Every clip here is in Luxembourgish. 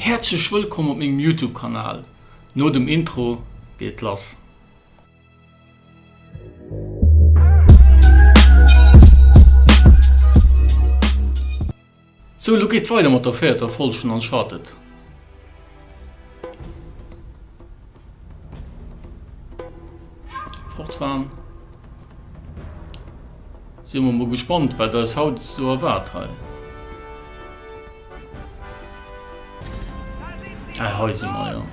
Häerzlech wëllkomm op mengem Youtube Kanal. No dem Intro geet et lass. Sou, elo geet weider mat der véierter Folg vun Uncharted. Fortfahren. Si mer mol gespannt, wat eis haut esou erwaart hei. Ah, hei si mer, jo. Okay.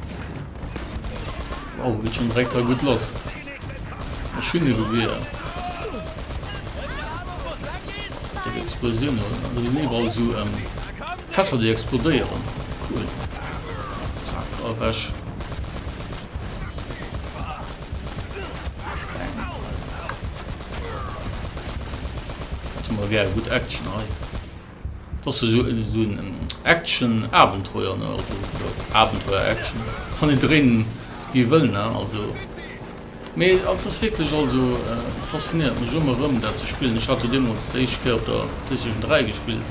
Wow, geet schon direkt hei gutt lass. Maschinengewehr. Déck Explosioun, oder? Do sinn iwwerall esou ähm, Fässer, déi explodéieren. Cool. Zack, ewech. Bang. Dat hu mer gär, gutt Action hei. Dat ass esou esou en Action-Abenteuer, ne? Also Abenteuer-Action. Kann een dréinen, wéi ee wëll, ne? Also, mee et ass wierklech, also faszinéiert mech ëmmer erëm, dat ze spillen. Ech hat jo deemools déi éischt Kéier op der PlayStation 3 gespillt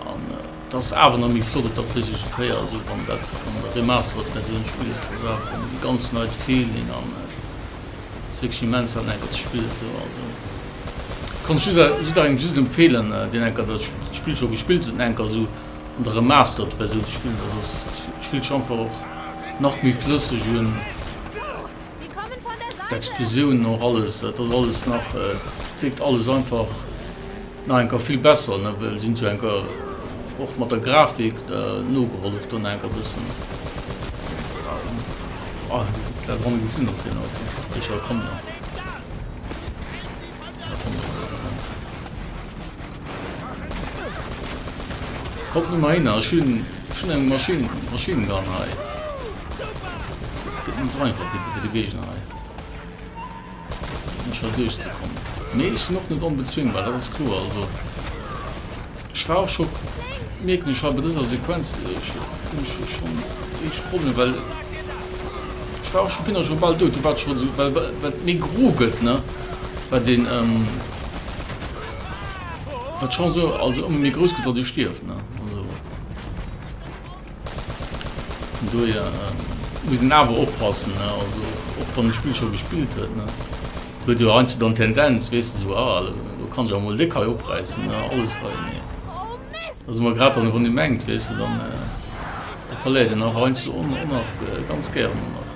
an et ass awer nach méi flott op der PlayStation 4, also wann dat an der Remastered Versioun spillt, ass awer en ganz neit Feeling an ass wierklech immens dat enker ze spillen esou. Also kann ech jidderengem just empfeelen, deen enker dat Spill scho gespillt huet, enker esou an der Remastered Versioun ze spillen, dat ass spillt sech einfach och nach méi flësseg un. D'Explosioun och alles, dat ass alles nach, et wierkt alles einfach nach enker vill besser, ne, well si hunn sou enker och mat der Grafik nogehollef do nach enker bëssen. Ah, dat wann geflunn ass deen Auto, éischer e Camion. Kommt nëmme heihinner, ech hunn ech hunn eng Maschinn, Machine Gun hei. Gëtt net esou einfach fir de Géigner hei. Mech hei duerchzekommen. Mee ech sinn och net onbezwingbar, dat ass kloer. Also ech war och scho, mierken ech hei bei dëser Sequenz, ech hunn ech schonn éischt Problemer, well ech war och scho virun scho bal dout. Du waart scho esou, well well et méi gro gëtt, ne, wat een wat d'Chance also ëmmer méi grouss gëtt, datt ee stierft, ne. Also. Vun dohier muss een awer oppassen, ne? Also och wann e Spill scho gespillt huet, ne? Do huet jo heiansdo dann d'Tendenz, weess de, sou, ah, do kann ech awer mol déck hei opräissen, ne, alles hei, mee da si mer grad dann, wann ee mengt, weess de, dann da verléiert een och heiansdo och nach ganz gären och nach.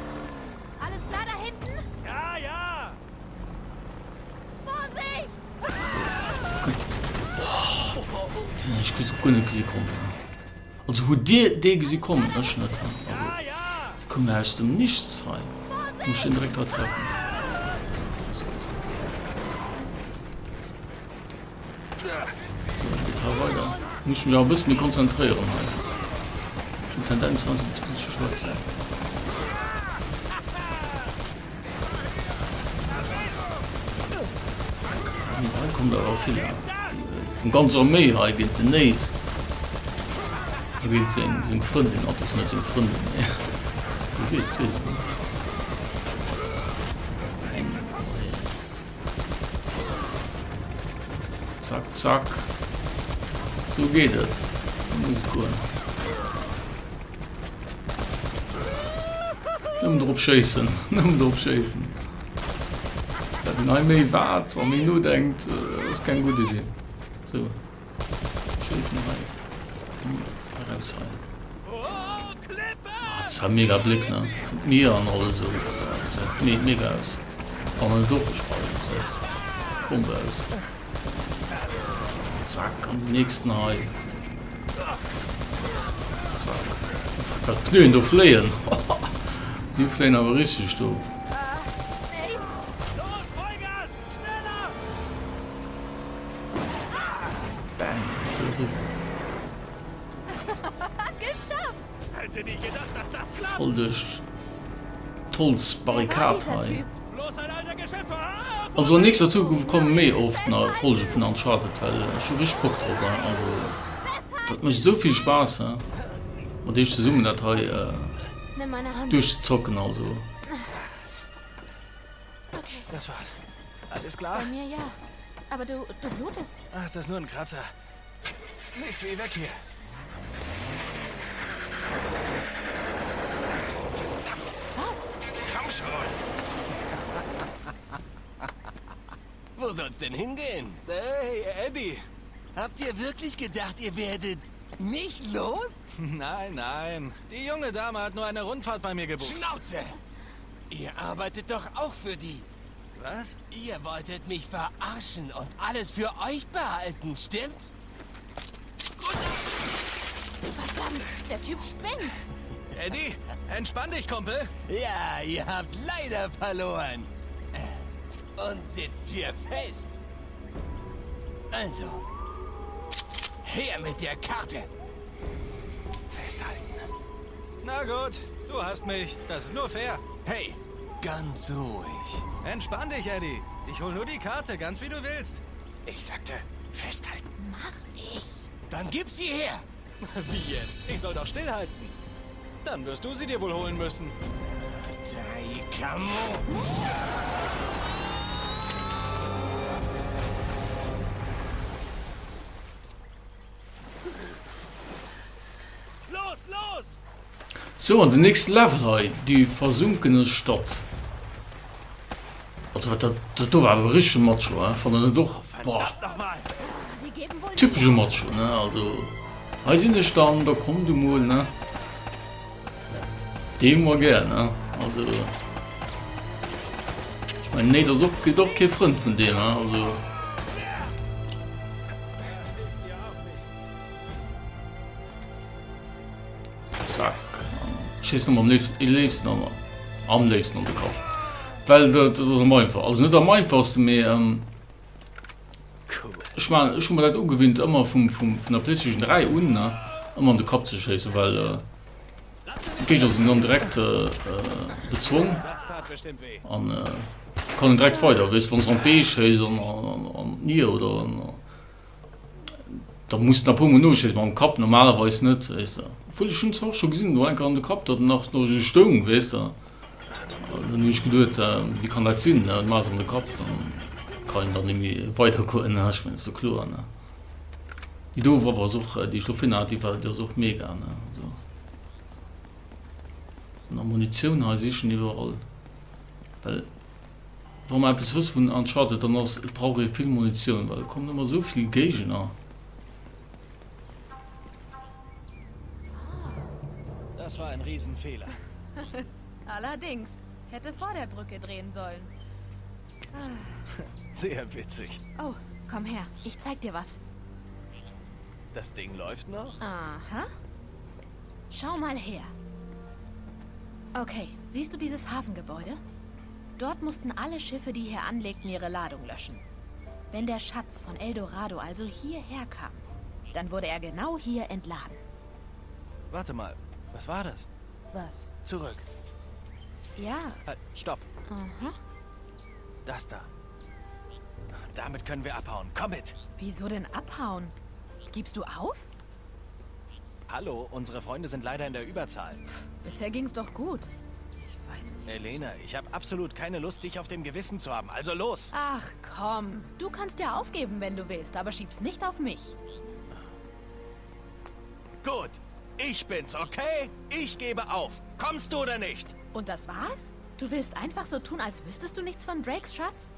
Sou, oh, deen hunn ech guer net gesi kommen. Also hutt dir dee gesi kommen? Ech net. Also déi kommen aus dem Nichts hei. Muss ech den direkt hei treffen? So, geht hei weider. Muss ich mich awer e bësse méi konzentréieren hei. Ech hunn d'Tendenz heiansdo ze vill ze schwätzen. Hei kommt awer vill Eng ganz Arméi hei géint den Nate a géint seng seng Frëndin. Oh, dat ass net seng Frëndin, mee wie weess, weess et net. Eng Zack, zack. Sou geet et. Sou muss et goen. Nëmmen drop schéissen, nëmmen drop schéissen. Dat een hei méi waart a méi nodenkt, ass keng gutt Idee. Sou, schéissen hei. Eraus hei. Ah, dat ass ja mega Bléck, ne? D'Mier an alles esou. Dat gesäit mega aus. Fannen et och, ech gesäit Bombe aus. Zack, an den nächsten hei. Zack. Wat d'Pneuen do fléien. Déi fléien awer richteg do. Bang, voll eriwwer. Voll duerch d'Holzbarrikad hei. Also an nächster Zukunft komme méi oft nach Folge vun Uncharted, well ech hu richteg Bock drop. Also dat mécht esou vill Spaass mat iech zesummen dat hei duerchzezocken. Also. Das war's. Alles klar? Bei mir ja. Aber du, du blutest. Ach, das ist nur ein Kratzer. Nichts wie weg hier. Wo soll's denn hingehen? Hey, Eddie! Habt ihr wirklich gedacht, ihr werdet mich los? Nein, nein. Die junge Dame hat nur eine Rundfahrt bei mir gebucht. Schnauze! Ihr arbeitet doch auch für die. Was? Ihr wolltet mich verarschen und alles für euch behalten, stimmt's? Verdammt, der Typ spinnt. Eddie, entspann dich, Kumpel. Ja, ihr habt leider verloren. Und sitzt hier fest. Also, her mit der Karte. Festhalten. Na gut, du hast mich. Das ist nur fair. Hey, ganz ruhig. Entspann dich, Eddie. Ich hol nur die Karte, ganz wie du willst. Ich sagte, festhalten. Mach ich. Dann gib sie her. Wie jetzt? Ich soll doch stillhalten. Dann wirst du sie dir wohl holen müssen. Taikamo. Los, los! Sou, an den nächste Level hei, déi versunkene Stadt. Also wat dat, dat do war awer richtege Macho, hein, fannen net och? Boah, Die geben wohl typesche Macho, ne, also hei sinn ech dann, da komm du mol, ne. Dee hu mer gär, ne, also ech mengen, nee, dat ass och, gëtt och kee Frënd vun deem, hein, also. Zack. Schéissen am léifsten, léifsten am, am léifsten an de Kapp. Well dat, dat ass am einfach, also net am einfachsten, mee ähm, ech man, ech hu mer dat ugewinnt ëmmer vum, vum, vun der PlayStation 3 un, ne, ëmmer an de Kapp ze schéissen, well äh, d'Géigner sinn dann direkt äh, äh, bezwong an äh, kann en direkt weider, weess, wann se an d'Bee schéisst an, an, an d'Nier oder an, Da muss den e puer mol noschéissen, mam Kapp normalerweis net, weess de. Obwuel ech hunn zwar och scho gesinn, do enker an de Kapp, datt en nach do esou stoung, weess de. Dann hunn ech geduet, wéi kann dat sinn, ne, du maass an de Kapp, dann kann een dann net méi weidergoen, ne, ech mengen, ass jo kloer, ne. Déi do Waff ass och, déi ech do virun hat, déi war, déi ass och mega, ne, also. Nach Munitioun hei sichen iwwerall, well. Wa mer eppes wësse vun Uncharted, dann ass, et brauch ee vill Munitioun, well et kommen ëmmer esou vill Géigner. Das war ein Riesenfehler. Allerdings. Hätte vor der Brücke drehen sollen. Sehr witzig. Oh, komm her. Ich zeig dir was. Das Ding läuft noch? Aha. Schau mal her. Okay, siehst du dieses Hafengebäude? Dort mussten alle Schiffe, die hier anlegten, ihre Ladung löschen. Wenn der Schatz von El Dorado also hierher kam, dann wurde er genau hier entladen. Warte mal, was war das? Was? Zurück. Ja. Halt, stopp. Aha. Das da. Damit können wir abhauen. Komm mit. Wieso denn abhauen? Gibst du auf? Hallo, unsere Freunde sind leider in der Überzahl. Bisher ging's doch gut. Ich weiß nicht. Elena, ich habe absolut keine Lust, dich auf dem Gewissen zu haben. Also los! Ach komm, du kannst ja aufgeben, wenn du willst, aber schieb's nicht auf mich. Gut, ich bin's, okay? Ich gebe auf. Kommst du oder nicht? Und das war's? Du willst einfach so tun, als wüsstest du nichts von Drakes Schatz?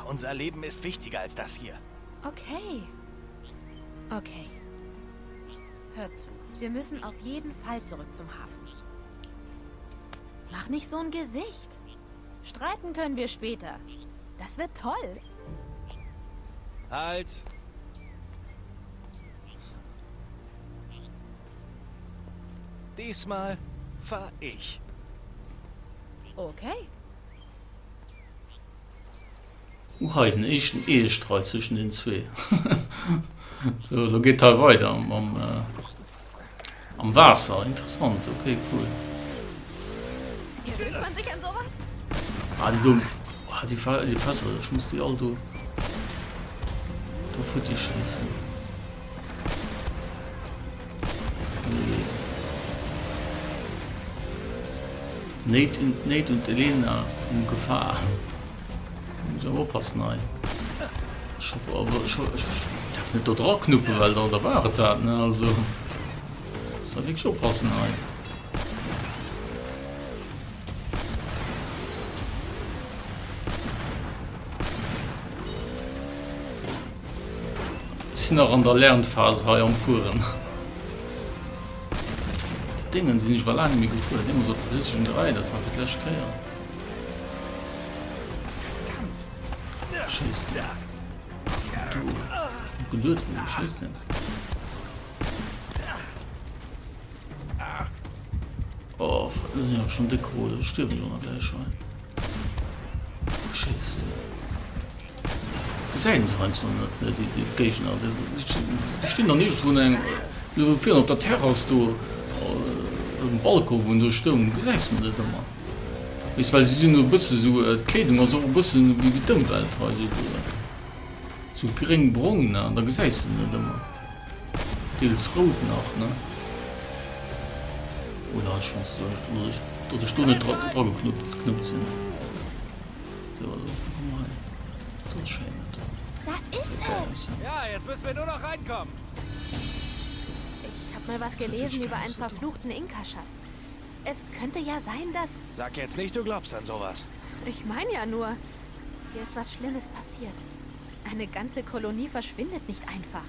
Unser Leben ist wichtiger als das hier. Okay. Okay. Hör zu. Wir müssen auf jeden Fall zurück zum Hafen. Mach nicht so ein Gesicht. Streiten können wir später. Das wird toll. Halt! Diesmal fahr ich. Okay. Uh hei den éischten Ehestreit zwëschen den zwee. Sou lo geet hei weider mam am Waasser. Interessant, okay cool. Gewöhnt man sich an sowas? Ah déi do, ah déi déi Fässer, ech muss déi all do do futti schéissen. Nate, Nate und Elena in Gefahr. Muss awer oppassen hei. Ech hoffe awer, ech, ech darf net do dra knuppen, well da, da war et dat, ne? Also, muss da wierklech oppassen hei. sinn nach an der Lernphase hei am Fueren. Déngen sinn ech war laang net méi gefuer. Deemools op der PlayStation 3, dat war fir d'lescht Kéier. Schéisst du? Vun do. Huet geduet, wou schéisst deen? Oh, fuck, do sinn ech awer schonn déck rot. Ech stierwen elo nach gläich hei. Wou schéisst deen? Gesäit se heiansdo net, ne, déi, déi Géigner. Déi, déi stinn dann iergendwou an engem, do virun op der Terrass do, um Balcon, wou en do stoung, gesäis de net ëmmer. Weess, well si sinn e bësse sou, d'Kleedung ass och e bëssen wéi d'Ëmwelt hei, sou, sou gréng-brong, ne, an da gesäis de net ëmmer. Deels rout nach, ne. Oder Chance, datt ech do net dra, drageknuppt, knuppt sinn. So, also, wo kommen wir rein? Das ist schön. Da ist es. Ja, jetzt müssen wir nur noch reinkommen. Ich habe mal was gelesen über einen verfluchten Inka-Schatz. Es könnte ja sein, dass... Sag jetzt nicht, du glaubst an sowas. Ich meine ja nur, hier ist was Schlimmes passiert. Eine ganze Kolonie verschwindet nicht einfach.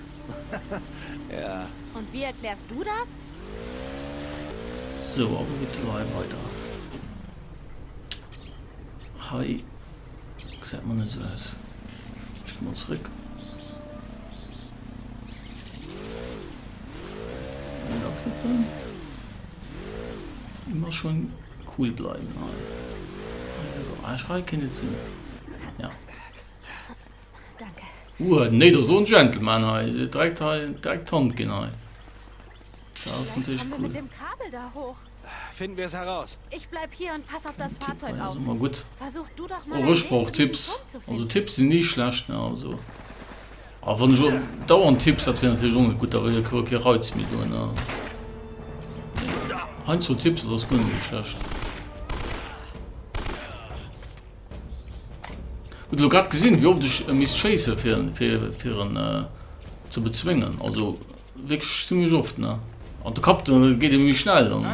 ja. Und wie erklärst du das? So, aber bitte weiter. Hei gesäit mer net esou aus. Ech gi mol zréck. Net aklippen. Immer schon cool bleiben hei. Ah, hei kéint et sinn. Ja. Danke. Uh, nee, dat ass so en Gentleman hei. Direkt hei, direkt d'Hand ginn hei. Dat ass Vielleicht natierlech kommen wir cool. mit dem Kabel da hoch. Finden wir es heraus. Ich bleib hier und pass auf das Tipp Fahrzeug hei ass auf. ëmmer gutt. Versuch du doch mal Och einen ech Weg brauch zu diesem Tipps. Turm zu Also finden. Tipps sinn ni schlecht, ne, also. A wann ech dauernd Tipps, dat wier natierlech och net gutt, da wier jo kee Reiz méi do, ne. Nee, heiansdo Tipps, dat ass guer net esou schlecht. Hutt elo grad gesinn, wéi oft ech misst schéisse fir fir fir en ze bezwéngen. Also wierklech zimmlech oft, ne? An de Kapp, dat geet ebe méi schnell dann. Ja.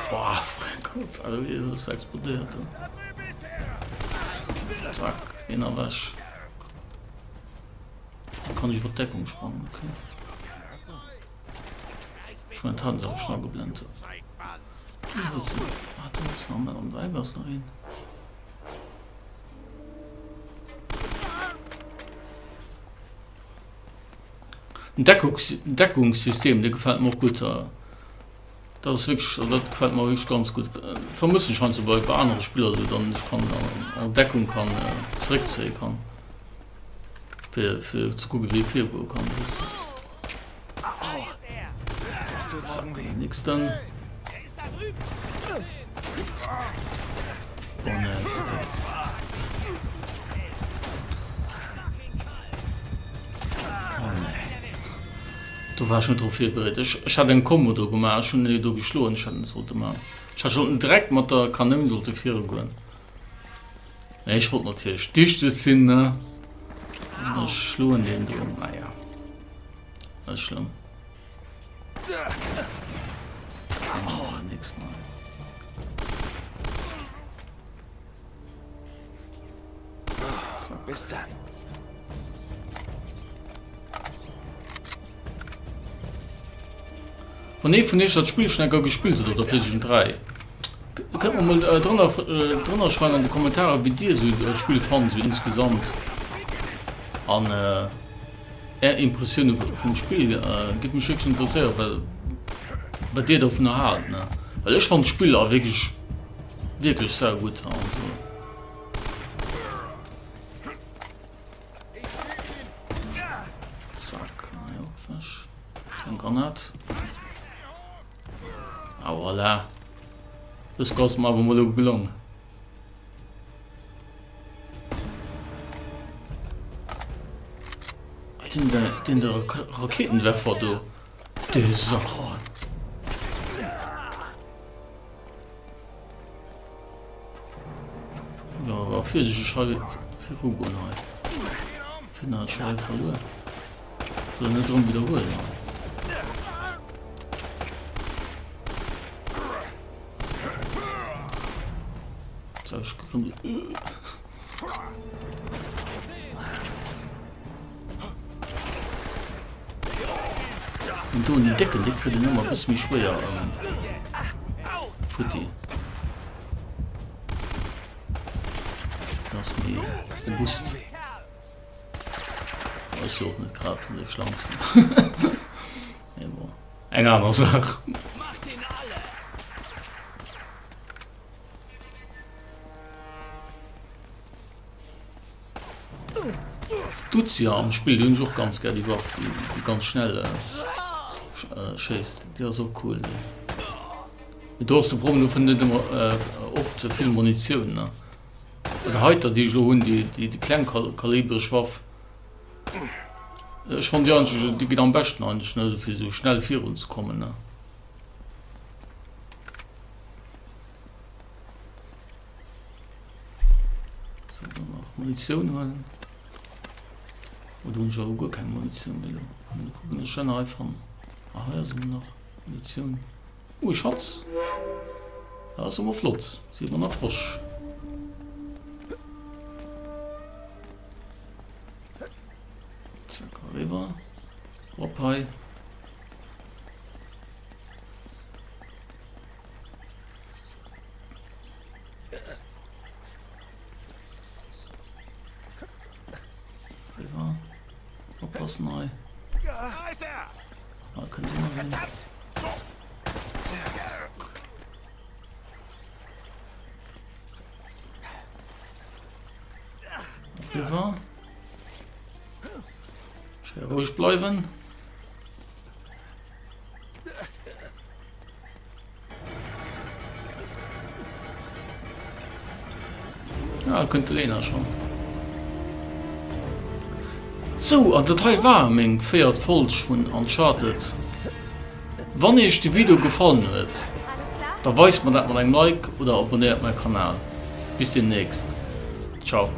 Boah, Gott, Alter, wéi ass explodéiert do. Zack, deen ewech. Da kann ech iwwer d'Deckung sprangen, okay. Ech mein, d'haten se awer schon ageblendet. Do sëtzen. Ah, do ass nach am Dreieck ass nach een. Den Deckungs Deckungssystem, dee gefält mir och gutt. Dat ass wierklech, also dat gefält mir wierklech ganz gutt. Vermëssen ech heiansdo bei bei anere Spiller esou, dann ech kann an Deckung kann zeréckzéie kann, fir fir ze kucke wéi ee virgoe kann e bëssen. Zack, den nächsten. Oh ne. Oh ne. Do war ech net drop virbereet. Ech, ech hat eng Kombo do gemaach. Ech hunn do geschloen. Ech hätt net sollte maachen. Ech hätt schon direkt mat der Kanoun sollte virugoen. Nee, ech wollt natierlech dichteg sinn, ne? An ech schloen deen do. Naja. Net schlëmm. Nächsten hei. Zack. Bis dann. Wann ee vun iech dat Spill schon enker gespillt huet op der PlayStation 3, kënnt mer mol drënner drënner schreiwen an de Kommentaren, wéi dir esou dat Spill fannt esou insgesamt an är Impressioune vum Spill géif mech wierklech interesséieren, well wat dir dovunner haalt ne, well ech fannen d'Spill a wierklech wierklech saugutt also. Zack, hei och ewech. Eng Granat. Ah voilà. Dës ass mer awer mol elo gelong. Ah, den, den, den der Raketenwerfer do. De Sache. Jo, awer virsichteg hei virugoen hei. Finn hat schon hei verluer. Soll net drum wiederhuelen hei. So, ich komm. Deen doen, deen décken, dee kritt een ëmmer e bësse méi schwéier futti. Deen ass méi robust. Ass jo och net grad dee schlanksten. Mee bon, eng aner Saach. D'Uzi am Spill, déi hunn ech och ganz gär, déi Waff, déi, déi ganz schnell schéisst. Déi ass och cool, déi. Mee do ass de Problem, do fënnt een ëmmer oft ze vill Munitioun, ne? Bei der heiter, déi ech elo hunn, déi, déi klengkalibreg Waff, ech fannen déi eigentlech, déi geet am beschten eigentlech, ne, fir esou schnell virun ze kommen, ne? So, dann nach Munitioun huelen. Oder hunn ech awer guer keng Munitioun méi elo. Mal kucken, dass ech dat nach hei fannen. Ah, hei ass emol nach Munitioun. Oh, e Schatz! Dat ass emol flott. Si emol nach frësch. Zack, eriwwer. Op hei. Riwwer. Oppassen hei. Ah, kënnt ëmmer een. Riwwer. Schéi roueg bleiwen. Ah, kënnt de Lena schon. Sou, an dat hei war meng véiert Folg vun Uncharted. Wann iech de Video gefallen huet, da weist mer dat mat engem Like oder abonnéiert mäi Kanal. Bis demnächst. Ciao.